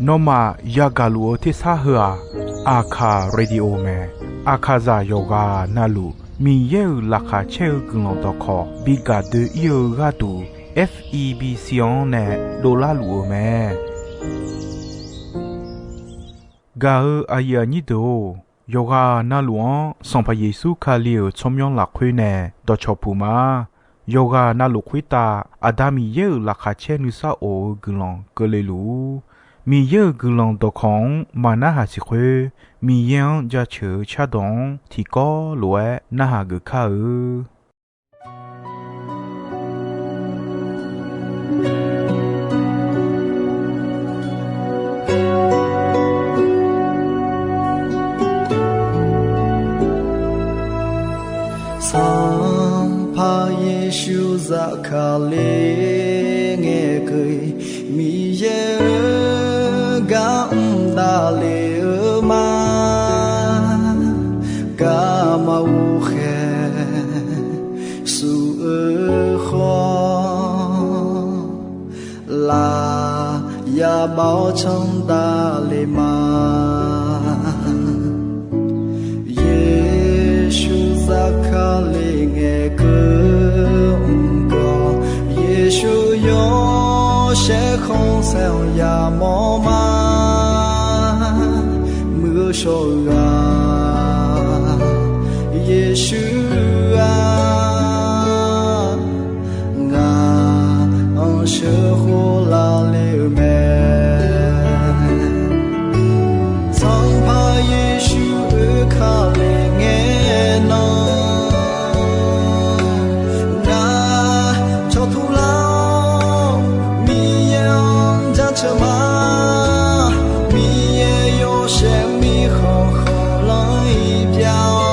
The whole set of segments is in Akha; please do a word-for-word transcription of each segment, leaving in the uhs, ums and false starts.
Nawmaf yagaq luf-eu tersar heu-aq, Aqkaq Radio mae. Aqkaqzaq yawqghaq navluf Miqyaer-euq laqkhaq caer-eu guiqlanq dawqkawq bi gaq doe-ir-eu gharduq, F E B C-anr nae dovlar luf-eu mae. Gaq-eu aqyuif aqnyir deuq-or, yawqghaq navluf-anr Sanqpaq Yeqsur Kali-euq tsawrmyanr lafkhoer nae dawqcawq puq ma. Yawqghaq navluf khoertav Aqda Miqyaer-euq laqkhaq caer nuisar of-eu guiqlanq keuvle luf-ur. Miqyaer-euq guiqlanq dawqkawq-anr maqnarhaq siq khoer, Miqyaer-anr jaceuq-eu cardawq-anr tiqkawv lof-aer narhaq geuf kar-eu. Sanqpaq Yeqsur zafkale ngaeqkeuv-iq, Miqyaer-euq gar mr davlef-eu ma. Garma ghovkhaeq suf-eu khawf, laf yabav-awr canr davlef ma. Yeqsur zafkale ngaeqkeuv mq gawq, Yeqsur yawshaef khanqsaer-anr yamawr ma. Muiq-eu shawr-eu ghaq, Yeqsur-aq, ngaq-anr sheuqkhof lavle-eu mae. Sanqpaq Yeqsur oekale ngae nan, ngaq cawqtur lar-awr Miqyaer-anr jaceuq ma. Miqyaer yawshaef mirkhanq khanqlanr-iq pyav-awr,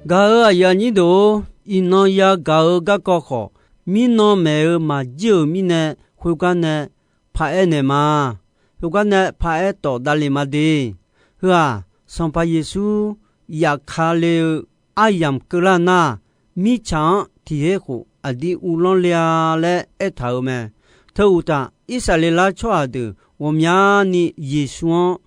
Gaq-euq aqyuif aqnyir deuq-or, iqnan yagaq-eu garkawv khawf, mirnan maeq-eu maqjir-euq mirnae, khoergar nae paraer naeq ma. Khoergar nae paraer tawf davle ma de. Heu-aq, Sanqpaq Yeqsur yafkale-eu aryamq keuvlar nar, mirtsaq-anr tiqher khof aqdir uvlanr le-a laer aertaq-euq mae. Teu uqtaf, Irsaqleqlav tsawrhaq deuq ghawqmyani Yeqsur-anr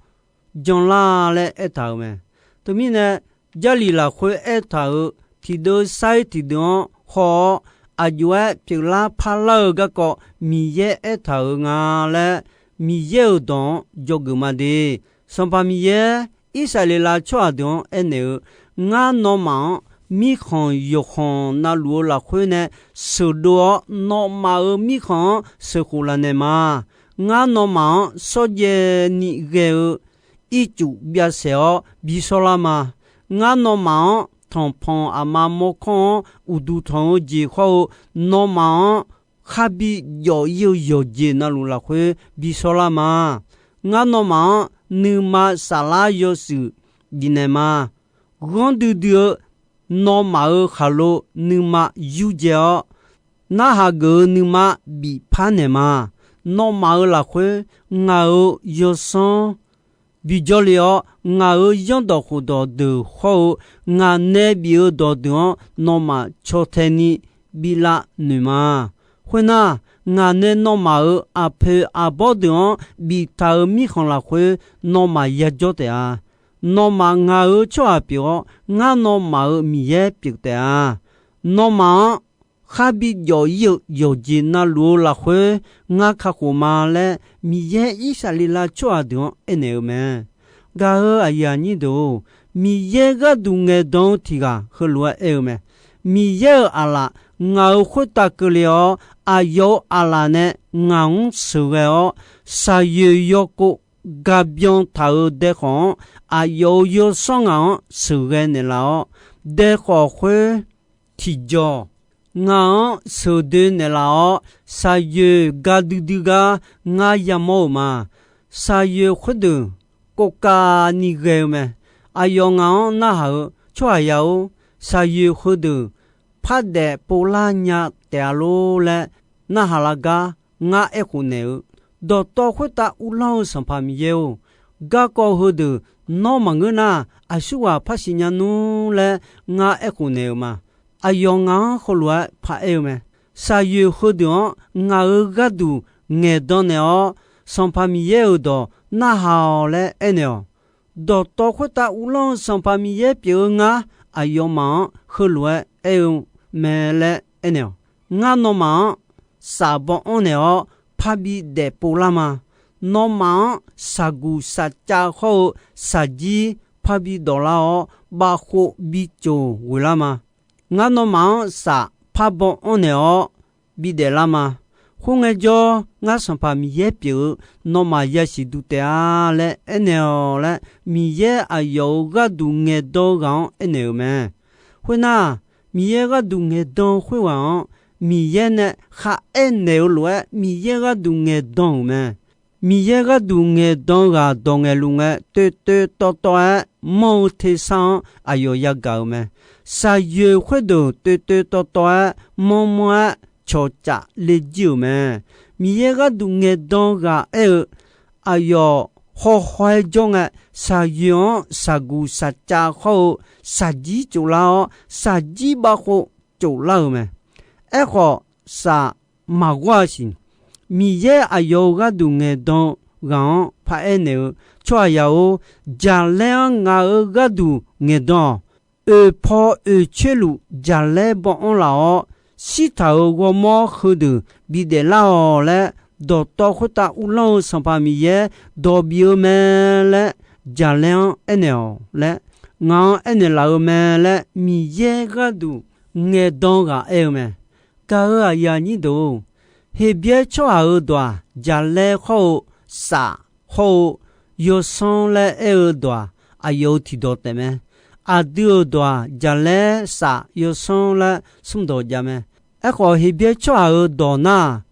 janlar laer aertaq-euq mae. Teumirnae, Jarlif lafkhoer aertaq-euq tiqdeuv sair tiqdeuv-anr haw-awr, aqjox-aer pyeuflar parlar-eu garkawv Miqyaer aertaq-euq nga laer, Miqyaer-euq dawq-anr dzawgeuf ma de. Sanqpaq Miqyaer Irsaqleqlav tsawrhaq deuq-anr aernaeq-eu, Ngar nawmaf-anr mirkhanq yawqkhanq navluf-eu lafkhoer nae sheuqdov-awr, nawmaf-euq mirkhanq-anr sheuqkhof lafnaeq ma. Ngar nawmaf-anr shawrjaev ni ghae-eu ircuf byav saef-awr bi shawrlar ma. Ngar nawmaf-anr tanqpanq aqma mawrkawr-anr uqduq tanq-eu jeq khawr-eu, nawmaf-anr kharbi jawf ir-eu yawqjeq navluf lafkhoer bi shawrlar ma. Ngar nawmaf-anr nuima saflar yawshuif bifnaeq ma. Ghanr duidui-eu nawmaf-euq khaqlo nuima yurdzae-awr, narhaq geuf-eu nuima bifpar naeq ma. Nawmaf-euq lafkhoer ngaq-euq yawsanr bijawr le-awr, ngaq-euq zanrdawq khofdawq deuq hawr-eu, ngaq nae bif-eu dawqdeuq-anr nawmaf caw tae ni bi lavnoeq ma. Khoernar, ngaq nae nawmaf-euq aqpoeq aqbawr deuq-anr biftaq-euq mirkhanq lafkhoer nawmaf yajawr taef-a. Nawmaf ngaq-euq tsawrhaq pyeuf-awr, ngar nawmaf-euq Miqyaer pyeuf taef-a. Nawmaf-anr kharbi jawf ir-eu yawqjeq navluf-eu lafkhoer ngar kakhof ma laer, Miqyaer Irsaqleqlav tsawrhaq deuq-anr aernaeq-eu mae. Gaq-euq aqyuif aqnyir deuq-or, Miqyaer gharduq ngaeqdan-eu tiq ghaq heulof-aer aer-eu mae. Miqyaer-euq aqlaf ngaq-euq khoertav keuvle-awr, aqyawf-euq aqlaf nae ngaq-anr sheuqghae-awr, shaqyoeq yawkov gabyan taq-euq daekhawf-anr, aqyawf-euq yawsanr ngaq-anr sheuqghae naeqlaf-awr, daekhawf khoer tiqjawq ngaq-anr sheuqdoe naeqlaf-awr, shaqyoeq ga duidui gar ngar yamawr-euq ma. Shaqyoeq khoerdeuq kovkavni ghae-eu mae. Aqyawf ngaq-anr narhaq-eu, Tsawrhaqzaq-or, shaqyoeq heudeuq pardaef povlar nya taef-a lor laer narhaq lar gar ngar aerkhof naeq-eu, dawqtawv khoertav uvlanr-eu Sanqpaq Miqyaer-or, garkawv heudeuq nawr maqngeur nar, aqsurghaq par siqnya nmr laer ngar aerkhof naeq-euq ma. Aqyawf ngaq-anr heulof-aer paraer-eu mae. Shaqyoeq heudeuq-anr ngaq-euq gharduq ngaeqdan naeq-awr, Sanqpaq Miqyaer-euq dawq narhaq-awq laer aernaeq-awq. Dawqtawv khoertav uvlanr-eu Sanqpaq Miqyaer pyeuf-eu ngar, aqyawfmaf-anr heulof-aer aer-eu mae laer aernaeq-awq. Ngar nawmaf-anr shaf baw anr naeq-awr, parbi daefpov lar ma. Nawmaf-anr shaqguq shaqcav hawr-eu shaqjir parbi dawq lar-awr, bavkhov bi coq ghoeq lar ma. Ngar nawmaf-anr shaf par baw anr naeq-awr bidaef lar ma. Khoerngae jawr, ngar Sanqpaq Miqyaer pyeuf-eu nawmaf yasiq duq taef-a laer aernaeq-awq laer, Miqyaer aqyawf-euq gharduq ngaeqdan-eu ghaq-anr aernaeq-euq mae. Khoernar, Miqyaer gharduq ngaeqdan-eu khoerghaq-anr, Miqyaer nae kharaer naeq-eu lof-aer, Miqyaer gharduq ngaeqdan-euq mae. Miqyaer gharduq ngaeqdan ghaq dawq ngaeqluf ngae, toeq toeq tawv tawv-aer manr-eu tersar-anr aqyawf yagaq-euq mae. Shaqyoeq khoerdeuq toeq toeq tawv tawv-aer manr manr-aer cawqcaf le jir-euq mae. Miqyaer gharduq ngaeqdan ghaq aer-eu, aqyawf hawhaw-aer jawr ngae, shaqyoeq-anr shaqguq shaqcav hawr-eu shaqjir cof lar-awr, shaqjir bavkhov cof lar-euq mae. Aerkhawf, shaf maqghawr-a siq. Miqyaer aqyawf-euq gharduq ngaeqdan-eu ghaq-anr paraer naeq-eu, Tsawrhaqzaq-or, jaqlaer-anr ngaq-euq gharduq ngaeqdan-awq. Oeqpaw oeqcoer luf jaqlaer baw anr laf-awr, shirtaq-euq ghawrmawr heudeuq bidaef lar-awq laer, dawqtawv khoertav uvlanr-eu Sanqpaq Miqyaer dawq bif-eu mae laer, jaqlaer-anr aernaeq-awq laer, ngaq-anr aernaeq laf-eu mae laer, Miqyaer gharduq ngaeqdan ghaq aer-eu mae. Gaq-euq aqyuif aqnyir deuq-or, Heqbyaer tsawrhaq-euq dawq-aq, jaqlaer hawr-eu, shaf hawr-eu, yawsanr laer aer-eu dawq-aq, aqyawf-euq tiqdawq taef mae. Aqdui-euq dawq-aq, jaqlaer, shaf, yawsanr laer smrdawq jav mae. Aerkhawf, Heqbyaer tsawrhaq-euq dawq nar-aq,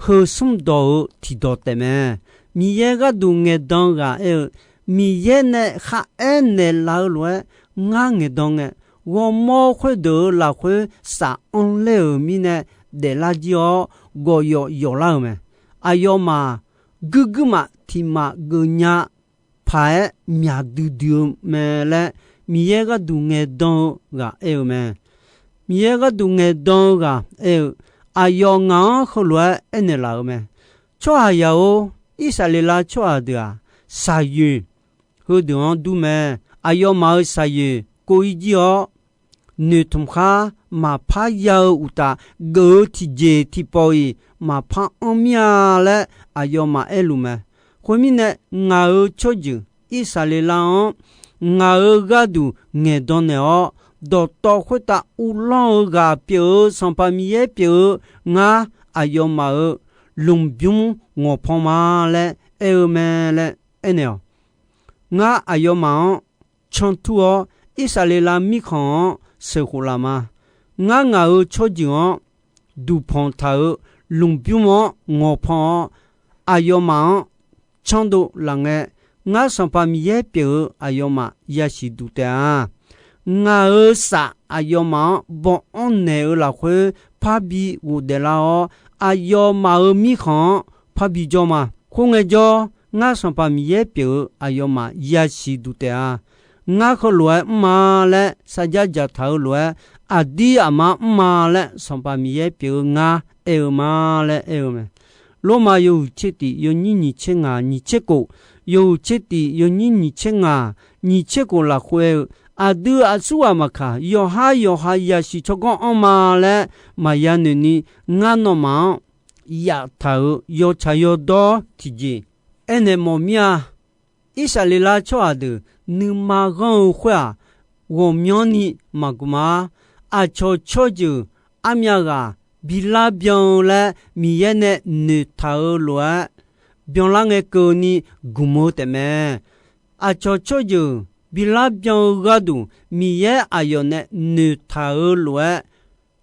heu smrdawq-euq tiqdawq taef mae. Miqyaer gharduq ngaeqdan ghaq aer-eu, Miqyaer nae kharaer naeqlaf-eu lof-aer ngar ngaeqdan ngae, ghawrmawr khoerdeuq-euq lafkhoer saf anr ler-euq mirnae daeflar jir-awr, gawqyawf yawflar-euq mae. Aqyawfmaf guirguirmaf tiqmaf geufnya paq-aer myaq duidui-eu mae laer, Miqyaer gharduq ngaeqdan-eu ghaq aer-eu mae. Miqyaer gharduq ngaeqdan-eu ghaq aer-eu, Aqyawf ngaq-anr heulof-aer aernaeq laf-euq mae. Tsawrhaqzaq-or, Irsaqleqlav tsawrhaq deuq-aq, shaqyoeq heudeuq-anr dur mae. Aqyawfmaf-euq shaqyoeq kov-ir jir-awr, noeqtmq khar maqpar ya-eu uqtaf, geuf-eu tiqjeq tiqpawf-iq maqpar anr mir-a laer aqyawfmaf aerluf mae. Khoermirnae, ngaq-euq tsawrjeuq Irsaqleqlav-anr ngaq-euq gharduq ngaeqdan naeq-awr, dawqtawv khoertav uvlanr-eu ghaq pyeuf-eu Sanqpaq Miqyaer pyeuf-eu ngar, aqyawfmaf-euq lmqbymr ngawqpan ma laer aer-eu mae laer aernaeq-awq. Ngar aqyawfmaf-anr cantur-awr, Irsaqleqlav mirkhanq-anr sheuqkhof laf ma. Ngar ngaq-euq tsawrjeuq-anr duqpanq taq-euq lmqbymr-anr ngawqpan-awr, aqyawfmaf-anr canrdov laf ngae, ngar Sanqpaq Miqyaer pyeuf-eu aqyawfmaf yasiq duq taef-a. Ngaq-euq saf aqyawfmaf-anr baw-anr naeq-eu lafkhoer parbi ghofdaeflar-awr, aqyawfmaf-euq mirkhanq-anr parbi jawr ma. Khoerngae jawr, ngar Sanqpaq Miqyaer pyeuf-eu aqyawfmaf yasiq duq taef-a. Ngar heulof-aer mr ma laer sarjax dzaqtaq-eu lof-aer, aqdir aqmar mr ma laer Sanqpaq Miqyaer pyeuf-eu ngar aer-eu ma laer aer-eu mae. Lormav yawhuiq tser tif yawnyir nyiq tser ngaq nyiq tser khof, yawhuiq tser tif yawnyir nyiq tser ngaq nyiq tser khof lafkhoer aer-eu, aqdui aqsurghaq maqkaq, yawqhar yawqha yasiq tsawrganr anr ma laer maqya noeqni, ngar nawmaf-anr yaftaq-euq yawtsaq yawdawr tiqjeq aernaeq mawf mir-a. Irsaqleqlav tsawrhaq deuq nuima ghanr-eu khoer-aq, ghawqmyanrni maqgmq-ar. Aqcawq tsawrjeuq armyav ghaq bi lar byan-eu laer Miqyaer nae noeqtaq-eu lof-aer, byanlar ngae keuvni gmq-eu taefmae. Aqcawq tsawrjeuq bi lar byan-eu gharduq Miqyaer aqyawf nae noeqtaq-eu lof-aer,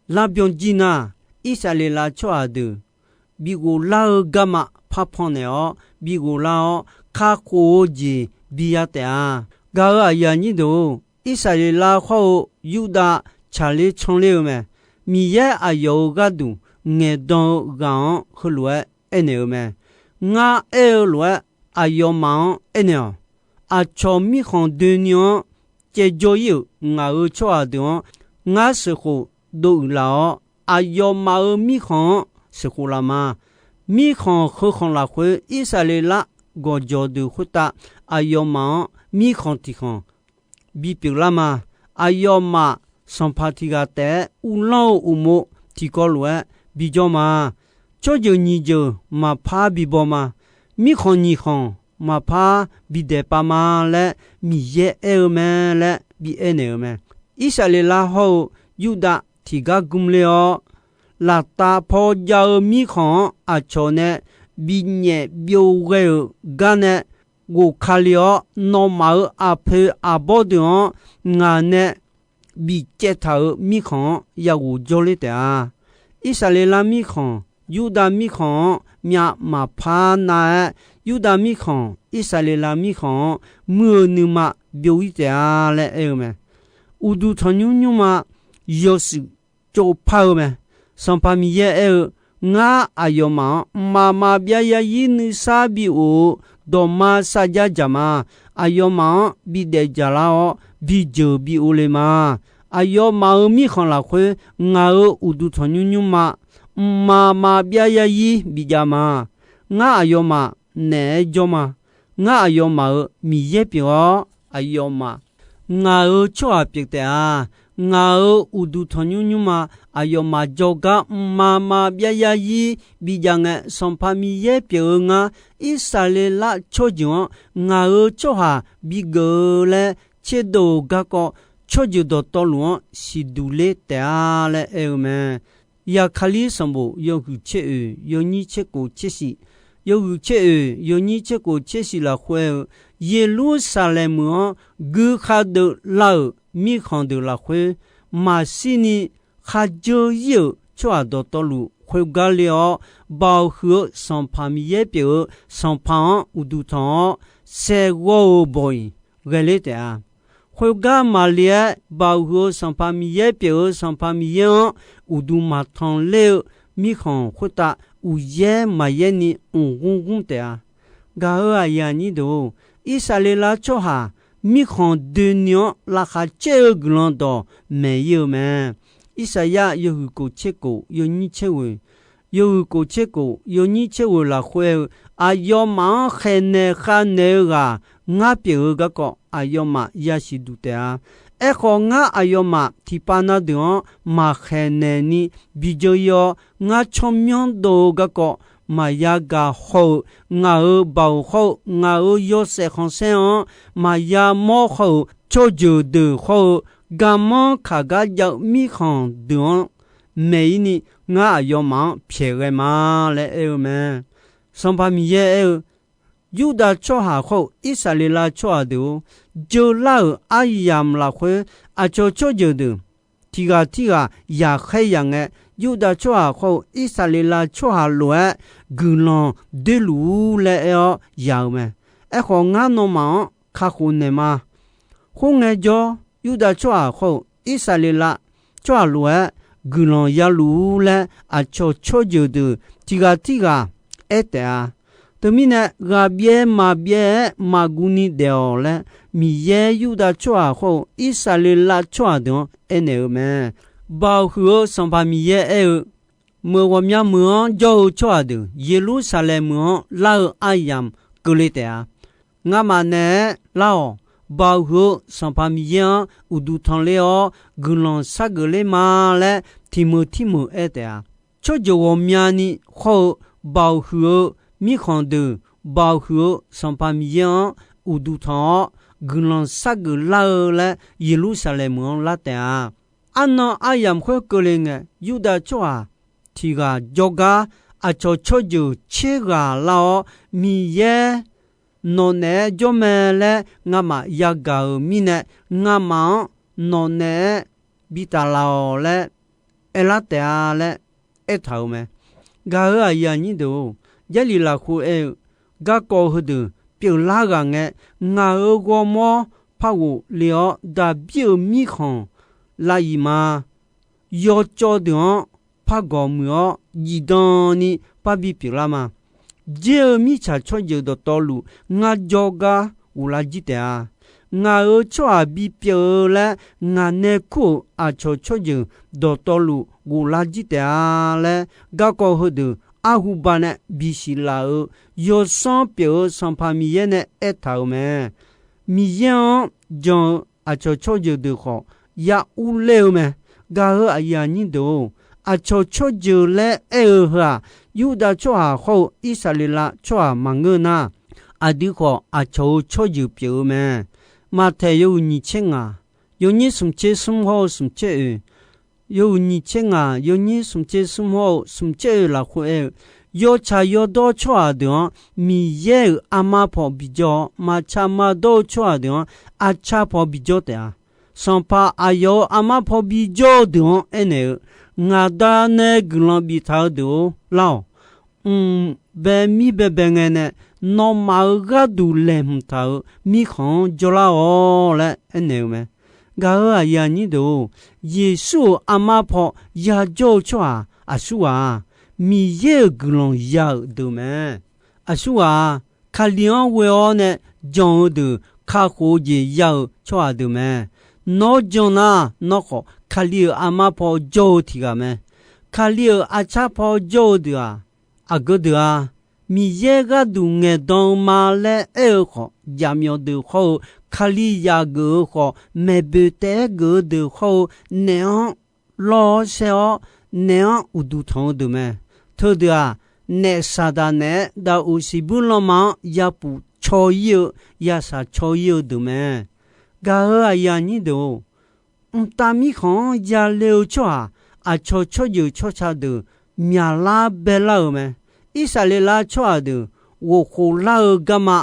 lar byan jir nar, Irsaqleqlav tsawrhaq deuq bi ghoflar-eu garma parpan naeq-awr bi ghoflar-awr, kakhof-eu jeq bi ya taef-a. Gaq-euq aqyuif aqnyir deuq-or, Irsaqleqlav hawr-eu Yurdav tsaqler canler-eu mae. Miqyaer aqyawf-euq gharduq ngaeqdan-eu ghaq-anr heulof-aer aernaeq-eu mae. Ngar aer-eu lof-aer aqyawfmaf-anr aernaeq-awq. Aqcawq mirkhanq doeni-anr caevjawr-ir-euq ngaq-euq tsawrhaq deuq-anr ngar sheuqkhof dov uiq laf-awr, aqyawfmaf-euq mirkhanq-anr sheuqkhof laf ma. Mirkhanq heukhanq lafkhoer Irsaqleqlav gawqjawq deuq khoertav aqyawfmaf-anr mirkhanq tiq khanq bipyeuf lar ma. Aqyawfmaf sanqpaq tiq ghaq taef-aer uvlanr-eu uqmov tiqkawv lof-aer bijawr ma. Tsawrjeuq nyiq jeuq maqpar bibaw ma. Mirkhanq nyiq khanq maqpar bidaeq pav ma laer Miqyaer aer-eu mae laer bi aernaeq-eu mae. Irsaqleqlav hawr-eu Yurdav tiqgar gmr ler-awr, laftav paw jav-eu mirkhanq-anr aqcawq nae binyaef byov ghae-euq gar nae ghof kali-awr, nawmaf-euq aqpoeq aqbawr deuq-anr ngaq nae bicaev taq-euq mirkhanq-anr yaghof jawrler taef-a. Irsaqleqlav mirkhanq Yurdav mirkhanq-anr myav maqpar nav-aer, Yurdav mirkhanq Irsaqleqlav mirkhanq-anr muir-eu nuima byov-ir taef-a laer aer-eu mae. Uqduq tanqnymr nymrma yawshuif tsovpar-eu mae. Sanqpaq Miqyaer aer-eu, Ngar aqyawfmaf-anr mqmaq maqbyav yarzir nuisar bi of-eu dawqma sarjax dzaq ma. Aqyawfmaf-anr bidaef dzaq lar-awr, bijeuq bi of le ma. Aqyawfmaf-euq mirkhanq lafkhoer ngaq-euq uqduq tanqnymr nymrma mqmaq maqbyav yarzir bijav ma. Ngar aqyawfmaf naeq-aer jawr ma. Ngar aqyawfmaf-euq Miqyaer pyeuf-awr, aqyawfmaf ngaq-euq tsawrhaq pyeuf taef-a. Ngaq-euq uqduq tanqnymr nymrma aqyawfmaf jawrgar mqmaq maqbyav yarzir bijav ngae, Sanqpaq Miqyaer pyeuf-eu ngar, Irsaqleqlav tsawrjeuq-anr ngaq-euq tsawrhaq bigeuf-eu laer tserdov-eu garkawv, tsawrjeuq dawqtawvluf-anr siqduq ler taef-a laer aer-eu mae. Yaqkaqlir sanqbof yawhuiq tser oeq yawnyir tser khof tser shif, yawhuiq tser oeq yawnyir tser khof tser shif lafkhoer-eu, Yeqlursaqlaeq meuq-anr guikhav deuvlar-euq mirkhanq deuq lafkhoer, maqshirni kharjeur-ir-euq tsawrhaq dawqtawvluf khoergar ler-awr, Baoq huiq-eu Sanqpaq Miqyaer pyeuf-eu Sanqpaq-anr uqduq tanq-awr, saeqghawv-euq bawq-iq ghae ler taef-a. Khoergar maqle-aer, Baoq huiq-eu Sanqpaq Miqyaer pyeuf-eu Sanqpaq Miqyaer-anr uqduq maqtanq ler-eu mirkhanq khoertav uqyaer maqyaer ni mq gmr gmr taef-a. Gaq-euq aqyuif aqnyir deuq-or, Irsaqleqlav tsawrhaq mirkhanq doeni-anr laqkhaq caer-eu guiqlanq dawq maeq-ir-eu mae. Irsaqyar yawhuiq kof tser kof yawnyir tser ghoeq, yawhuiq kof tser kof yawnyir tser ghoeq lafkhoer-eu, aqyawfmaf-anr khaeqnaeq khavnaeq-eu ghaq ngar pyeuf-eu garkawv aqyawfmaf yasiq duq taef-a. Aerkhawf, ngar aqyawfmaf tiqpav na deuq-anr maqkhaeqnaeq ni bi dzeur-ir-awr, ngar tsawrmyanr dov-eu garkawv maqya gaq haw-euq, ngaq-euq baoq hawr-eu, ngaq-euq yawshaef khanqsaer-anr maqya mawr haw-euq tsawrjeuq deuq hawr-eu, garmanr kaq gar jav-eu mirkhanq deuq-anr maeq-ir ni, ngar aqyawfmaf-anr pyaeq ghae ma laer aer-eu mae. Sanqpaq Miqyaer aer-eu, Yurdav tsawrhaq hawr-eu Irsaqleqlav tsawrhaq deuq-or, jeular-euq aryamq lafkhoer aqcawq tsawrjeuq deuq tiq ghaq tirghaq yaqkhaer yaq ngae, Yurdav tsawrhaq hawr-eu Irsaqleqlav tsawrhaq lof-aer guiqlanq doerluf-ur laer aer-awr yaq-eu mae. Aerkhawf, ngar nawmaf-anr kakhof naeq ma. Khoerngae jawr, Yurdav tsawrhaq hawr-eu Irsaqleqlav tsawrhaq lof-aer guiqlanq ya luf-ur laer aqcawq tsawrjeuq deuq tiq ghaq tirghaq aer taef-a. Teumirnae, ghaqbyaev maqbyaev-aer maqguv ni daef-awq laer, Miqyaer Yurdav tsawrhaq hawr-eu Irsaqleqlav tsawrhaq deuq-anr aernaeq-eu mae. Baoq huiq-eu Sanqpaq Miqyaer aer-eu, Meuq ghawqmya meuq-anr jawr-eu tsawrhaq deuq Yeqlursaqlaeq meuq-anr lar-eu aryamq keuvle taef-a. Ngamaf naeq-aer lar-awq. Baoq huiq-eu Sanqpaq Miqyaer-anr uqduq tanqler-awr guiqlanq shargeuf ler ma laer tiqmeuq tirmeuq aer taef-a. Tsawrjeuq ghawqmyani hawr-eu baoq huiq-eu mirkhanq deuq, baoq huiq-eu Sanqpaq Miqyaer-anr uqduq tanq-awr guiqlanq shargeuf lar-eu laer Yeqlursaqlaeq meuq-anr lar taef-a. Arnan aryamq khoer keuvle ngae, Yurdav tsawrhaq tiq ghaq jawrgar aqcawq tsawrjeuq tser ghaq lar-awr, Miqyaer nawq naeq-aer jawr mae laer ngamaf yagaq-euq mirnae, ngamaf-anr nawq naeq-aer bitaf laf-awq laer aerlar taef-a laer aertaq-euq mae. Gaq-euq aqyuif aqnyir deuq-or, Jarlif lafkhoer aer-eu, garkawv heudeuq pyeuflar ghaq ngae, ngaq-euq ghawrmawr par ghofle-awr, Daqbir-euq mirkhanq lav-iq ma. Yawcawv deuq-anr par gawq muiq-awr, zifdan ni par bipyeuf lar ma. Dzer-eu mirtsaq tsawrjeuq dawqtawvluf ngar jawrgar ghoflar jir taef-a. Ngaq-euq tsawrhaq bipyeuf-eu laer ngaq nae kur-euq aqcawq tsawrjeuq dawqtawvluf ghoflar jir taef-a laer, garkawv heudeuq arhu ba nae bisiq laf-euq Yawsanr pyeuf-eu Sanqpaq Miqyaer nae aertaq-euq mae. Miqyaer-anr jan-eu aqcawq tsawrjeuq deuq khawf ya urler-eu mae. Gaq-euq aqyuif aqnyir deuq-or, aqcawq tsawrjeuq laer aer-eu heu-aq, Yurdav tsawrhaq hawr-eu Irsaqleqlav tsawrhaq maqngeur nar, aqdui khawf aqcawq-euq tsawrjeuq pyeuf-eu mae. Maqtaeq yawhuiq nyiq tser ngaq, yawnyir smq tser smr hawr-eu smq tser oeq, yawhuiq nyiq tser ngaq, yawnyir smq tser smr hawr-eu smq tser oeq lafkhoer aer-eu, yawtsaq yawdawr tsawrhaq deuq-anr Miqyaer-euq armar paw bijawr-awr, maqtsaq maqdawr-eu tsawrhaq deuq-anr arcar paw bijawr taef-a. Sanqpaq aqyawf-euq armar paw bijawr-eu deuq-anr aernaeq-eu, Ngaq Da nae guiqlanq biftaq-eu deuq-or, lar-awq. Mq bae mir baebae ngae nae, nawmaf-euq gharduq laeqhmq taq-euq mirkhanq-anr jawrlar-awq laer aernaeq-eu mae. Gaq-euq aqyuif aqnyir deuq-or, Yeqsur-euq armar paw yajawr-eu tsawrhaq aqsurghaq-aq, Miqyaer-euq guiqlanq ya-euq deuq mae. Aqsurghaq-aq, Kali-anr ghoe-awr nae jan-eu deuq kakhof-eu jeq ya-euq tsawrhaq deuq mae. Nawr jan nar, nawr khawf Kali-euq armar paw jawr-eu tiq ghaq mae. Kali-euq arcar paw jawr-eu deuq-aq, aqgeu deuq-a, Miqyaer gharduq ngaeqdan-eu ma laer aer-eu khawf, jaqmyawf deuq hawr-eu, Kali yaf geuf-eu khawf, maeqboeq taef-aer geuf-eu deuq hawr-eu, naef-anr lawr-awr saer-awr, naef-anr uqduq tanq-eu deuq mae. Teudeuq-aq, naef Saqdaq naeq-aer daqoq siqbuir lanma-anr yapuf caw-ir-eu, yasaq caw-ir-eu deuq mae. Gaq-euq aqyuif aqnyir deuq-or, mqtav mirkhanq-anr yale-eu tsawrhaq aqcawq tsawrjeuq tsawrca deuq myaqlar baelar-euq mae. Irsaqleqlav tsawrhaq deuq ghofkhof lar-eu garma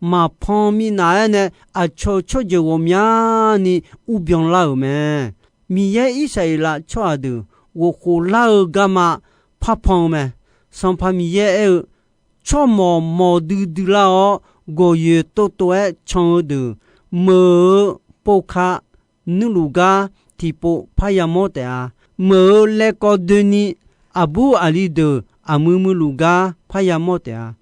maqpan minav-aer nae aqcawq tsawrjeuq ghawqmyani urbyan lar-euq mae. Miqyaer Irsaqleqlav tsawrhaq deuq ghofkhof lar-eu garma parpan-eu mae. Sanqpaq Miqyaer aer-eu, tsawrmawq mawq duidui lar-awr, gawqyoeq tovtov-aer can-eu deuq, meuq-eu pov ka nuirluf gar tiqpov parya mawr taef-a. Meuq-euq laevkawv doeni aqbur aqli deuq aqmui muiluf gar parya mawr taef-a.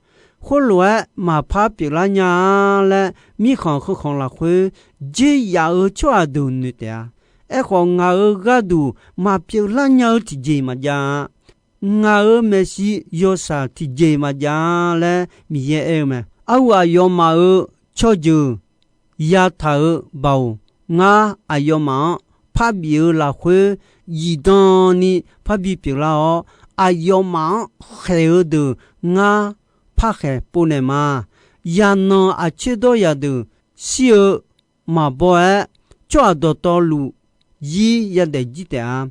Khoerlof-aer maqpar pyeuflar nya-a laer mirkhanq heukhanq lafkhoer jeryaf-euq tsawrhaq deuq noeq taef-a. Aerkhawf, ngaq-euq gharduq maqpyeuf lar nya-eu tiqjeq maqjav-a. Ngaq-euq maeqshi yawshaq tiqjeq maqjav-a laer Miqyaer aer-eu mae. Arhu aqyawfmaf-euq tsawrjeuq yataq-euq baoq, ngar aqyawfmaf-anr parbif-eu lafkhoer zifdan ni parbi pyeuflar-awr, aqyawfmaf-anr khaeq-eu deuq ngar parkhaeq povnaeq ma. Yaqnanq aqcoer dawryaq deuq shir-eu maqbaw-aer, tsawrhaq dawqtawvluf zir yadaef jir taef-a.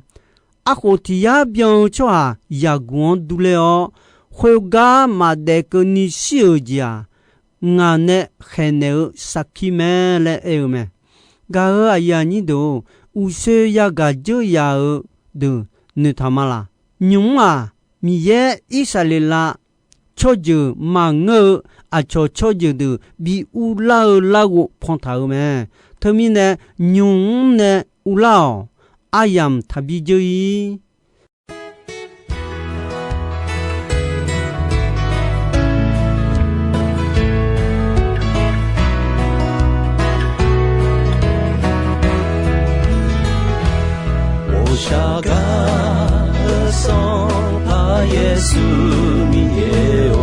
Arkhof tiq yar byan-eu tsawrhaq yaqguq-anr durler-awr, khoergar maqdaef keuvni shir-euq jeq-aq, ngaq nae khaeqnaeq-eu sarkir mae laer aer-eu mae. Gaq-euq aqyuif aqnyir deuq-or, uqshoe yagaq dzeur yaf-eu deuq noeqtaq ma laq? Nymq-mr-aq, Miqyaer Irsaqleqlav tsawrjeuq maqngeur-eu aqcawq tsawrjeuq deuq bi urlar-eu larghov pantaq-eu mae. Teumirnae, nymq-mr nae urlar-awq. Aryamq taqbi dzeur-ir. 我下嘎而上，怕耶稣名也哦。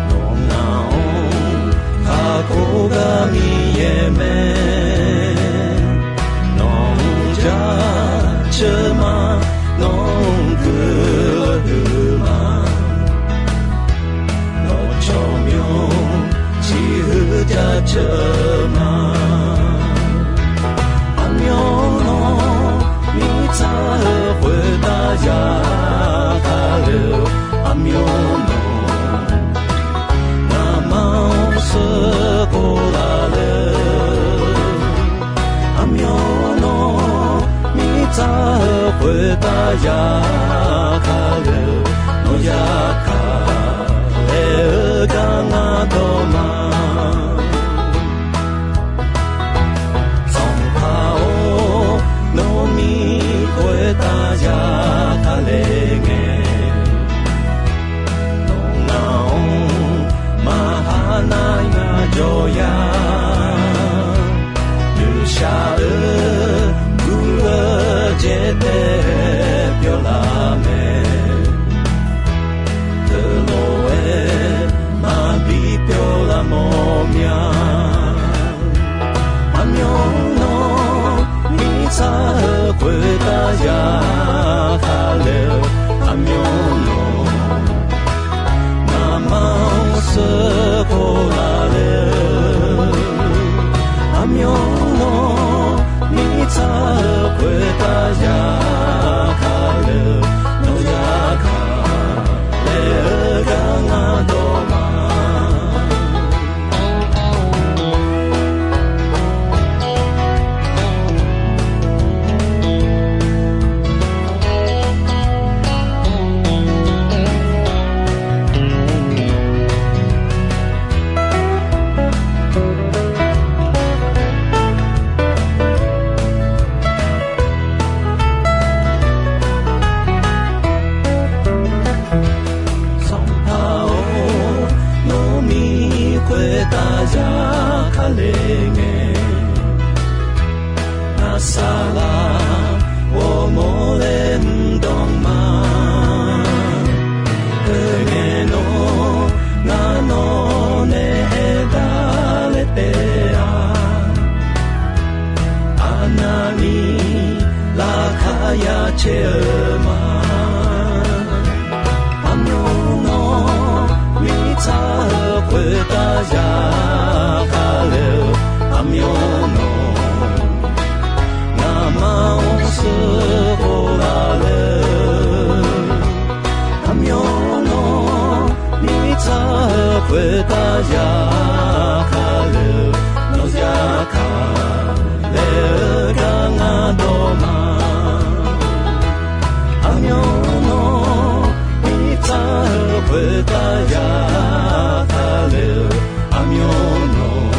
Nawq ngaq-anr kakhof gar Miqyaer mae. Nawq-anr jaceuq ma, nawq-anr guiqlanq huiq ma. Nawq tsawrmyanr ciqhuiq jaceuq ma. Aqmyanluf mirtsaq-eu khoertav ya kale-eu, aqmyanluf ngamaf-anr sheuqkhof laf le. Aqmyanluf mirtsaq-eu khoertav ya kale-eu, nawq ya kale-eu gar ngar dawq ma. Sanqpaq-or, nawq-euq miq khoertav ya kale ngae, nawq ngaq-anr maqha nar ngar jawr ya. Nuishaq-eu guv-eu jeq taef-aer pyawr laf mae. Teulof-aer maqbi pyawr laf mawr mya. Aqmyanluf mirtsaq-eu khoertav ya kale-eu, aqmyanluf ngamaf-anr sheuqkhof laf le-eu, aqmyanluf mirtsaq-eu khoertav ya kale-eu, nawq ya kale-eu gar ngar dawq ma. Sanqpaq-or, nawq-euq miq khoertav ya kale ngae, ngar saqlaq ghawrmawr laer mr danq ma. Teungae nawr ngar nawq nae aer dar laer taef-a. Aqnavni laqkhaq ya caer-eu ma. Aqmyanluf mirtsaq-eu khoertav ya kale-eu, aqmyanluf ngamaf-anr sheuqkhof laf le-eu, aqmyanluf mirtsaq-eu khoertav ya kale-eu, nawq ya kale-eu gar ngar dawq ma. Aqmyanluf mirtsaq-eu khoertav ya kale-eu, aqmyanluf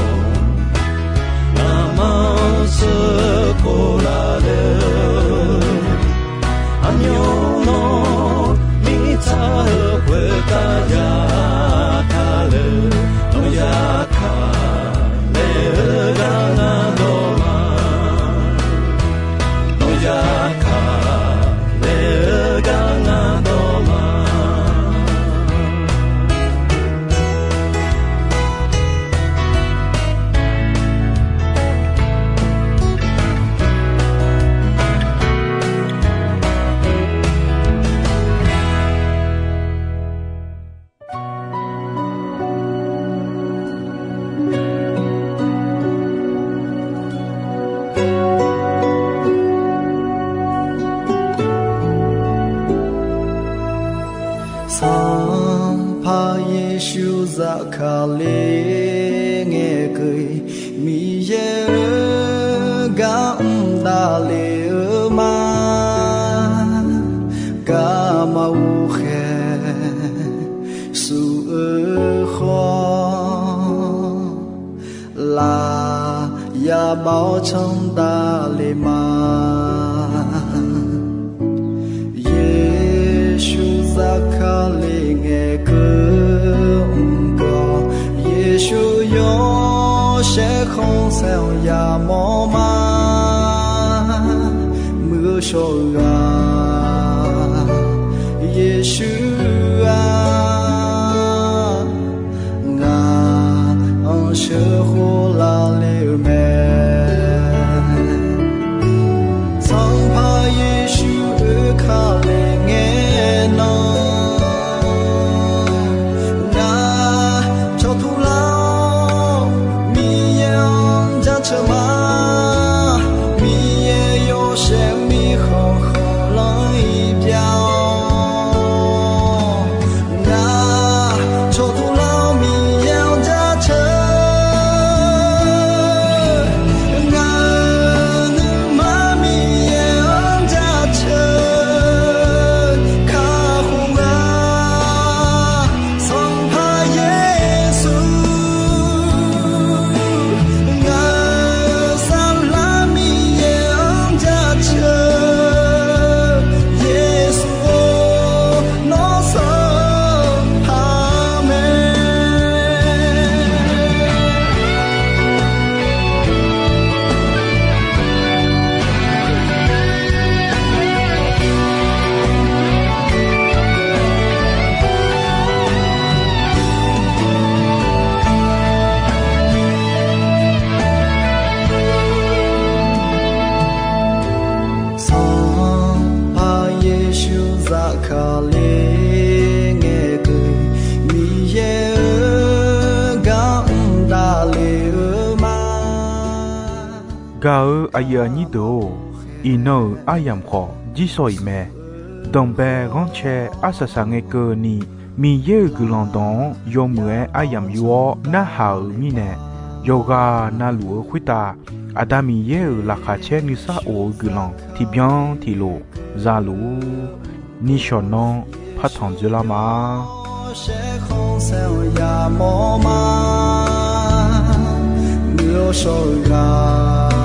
Kali ngaeqkeuv-iq Miqyaer-euq gar mr davle-eu ma. Garma ghofkhaeq shuf-eu khawf, laf yabav-awr canr davle ma. Yeqsur Zaqkali ngaeqkeuv mr gawq, Yeqsur yawshaef khanqsaer-anr yamawr ma. Muiq-eu shawr-eu ghaq, Yeqsur-aq, ngaq-anr sheuqkhof lavle-eu mae. Sanqpaq Yeqsur oekale ngae nan, ngaq cawqtuq lar-awr Miqyaer-anr jaceuq ma. Miqyaer yawshaef mirkhanq khanqlanr-iq byav-awr, ngaq cawqtuq lar-awr Miqyaer-anr jaceuq. Ngaq-euq nuima Miqyaer-anr jaceuq kakhof-a. Sanqpaq Yeqsur, ngaq-euq saflar Miqyaer-anr jaceuq. Yeqsur-or, nawr sanqpaq mae. Sanqpaq Yeqsur Zaqkali ngaeqkeuv-iq Miqyaer-euq gar mr davle-eu ma. Gaq-eu aqyuif aqnyir deuq-or, iqnan-euq aryamq khawf jirsawq iq mae. Danqbae ghanrcae arsaq saq ngae keuvni, Miqyaer-euq guiqlanq dawq-anr yawmuiq-aer aryamq yur-awr narhaq-euq mirnae, yawqghaq navluf-eu khoertav Aqda Miqyaer-euq laqkhaq caer nuisar of-eu guiqlanq tiqbyan tiqlof za luf-ur. Nishawq nanr partanq dzoerlar ma. Shawr-eu ghaq